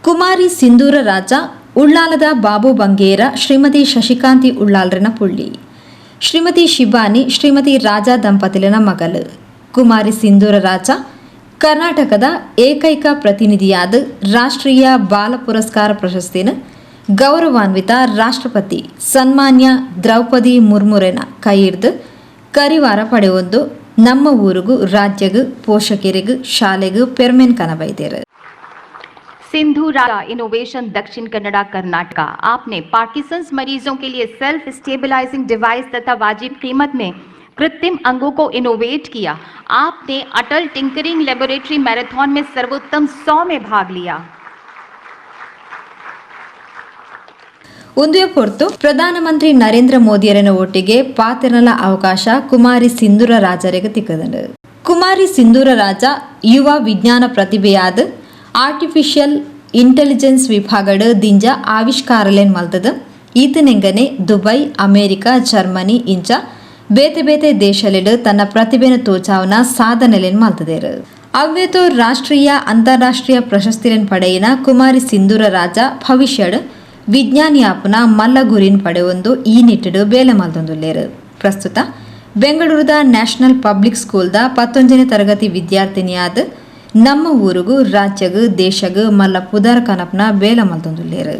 ಕುಮಾರಿ ಸಿಂಧೂರ ರಾಜ ಉಳ್ಳಾಲದ ಬಾಬು ಬಂಗೇರ ಶ್ರೀಮತಿ ಶಶಿಕಾಂತಿ ಉಳ್ಳಾಲ್ರೆನ ಪುಳ್ಳಿ. ಶ್ರೀಮತಿ ಶಿಬಾನಿ ಶ್ರೀಮತಿ ರಾಜಾ ದಂಪತಿಲೆನ ಮಗಲ್. ಕುಮಾರಿ ಸಿಂಧೂರ ರಾಜ ಕರ್ನಾಟಕದ ಏಕೈಕ ಪ್ರತಿನಿಧಿಯಾದ್ ರಾಷ್ಟ್ರೀಯ ಬಾಲ ಪುರಸ್ಕಾರ ಪ್ರಶಸ್ತಿನ್ ಗೌರವಾನ್ವಿತ ರಾಷ್ಟ್ರಪತಿ ಸನ್ಮಾನ್ಯ ದ್ರೌಪದಿ ಮುರ್ಮುರೆನ ಕೈಯಿರ್ದ್ ಕರಿವಾರ ಪಡೆವೊಂದು ನಮ್ಮ ಊರುಗು, ರಾಜ್ಯಗ್, ಪೋಷಕೆರೆಗ್, ಶಾಲೆಗ್ ಪೆರ್ಮೆನ್ ಕನಬೈದೆರ್. सिंधु इनोवेशन दक्षिण कन्नड़ा कर्नाटका। आपने पार्किंसंस मरीजों के लिए सेल्फ स्टेबलाइजिंग डिवाइस तथा वाजिब कीमत में कृत्रिम अंगों को इनोवेट किया। आपने अटल टिंकरिंग लेबोरेटरी मैराथन में सर्वोत्तम 100 में भाग लिया। ಉಂದುವೆ ಪೊರ್ತು ಪ್ರಧಾನಮಂತ್ರಿ ನರೇಂದ್ರ ಮೋದಿಯರೆನ ಒಟ್ಟಿಗೆ ಪಾತೆರ್ನಲ ಅವಕಾಶ ಕುಮಾರಿ ಸಿಂಧೂರ ರಾಜರೆಗ್ ತಿಕ್ಕುದುಂಡು. ಕುಮಾರಿ ಸಿಂಧೂರ ರಾಜ ಯುವ ವಿಜ್ಞಾನ ಪ್ರತಿಭೆಯಾದ್ ಆರ್ಟಿಫಿಷಿಯಲ್ ಇಂಟೆಲಿಜೆನ್ಸ್ ವಿಭಾಗಡ್ ದಿಂಜ ಆವಿಷ್ಕಾರಲೆನ್ ಮಲ್ತುದು ಈತನೆಂಗನೆ ದುಬೈ, ಅಮೆರಿಕ, ಜರ್ಮನಿ ಇಂಚ ಬೇತೆ ಬೇತೆ ದೇಶಲೆಡ್ ತನ್ನ ಪ್ರತಿಭೆನ್ ತೋಜಾವುನ ಸಾಧನೆಲೆನ್ ಮಲ್ತುದೆರ್. ಅವ್ವೇತೋ ರಾಷ್ಟ್ರೀಯ, ಅಂತಾರಾಷ್ಟ್ರೀಯ ಪ್ರಶಸ್ತಿಲೆನ್ ಪಡೆಯಿನ ಕುಮಾರಿ ಸಿಂಧೂರ ರಾಜ ಭವಿಷ್ಯಡ್ ವಿಜ್ಞಾನಿ ಆಪುನ ಮಲ್ಲ ಗುರಿನ್ ಪಡೆವೊಂದು ಈ ನಿಟ್ಟುಡ್ ಬೇಲೆ ಮಲ್ತೊಂದುಲ್ಲೆರ್. ಪ್ರಸ್ತುತ ಬೆಂಗಳೂರುದ ನ್ಯಾಷನಲ್ ಪಬ್ಲಿಕ್ ಸ್ಕೂಲ್ದ ಪತ್ತೊಂಜನೇ ತರಗತಿ ವಿದ್ಯಾರ್ಥಿನಿಯಾದ್ ನಮ್ಮ ಊರುಗು, ರಾಜ್ಯಗ್, ದೇಶಗ್ ಮಲ್ಲ ಪುದರ್ ಕನಪುನ ಬೇಲೆ ಮಲ್ತೊಂದುಲ್ಲೆರ್.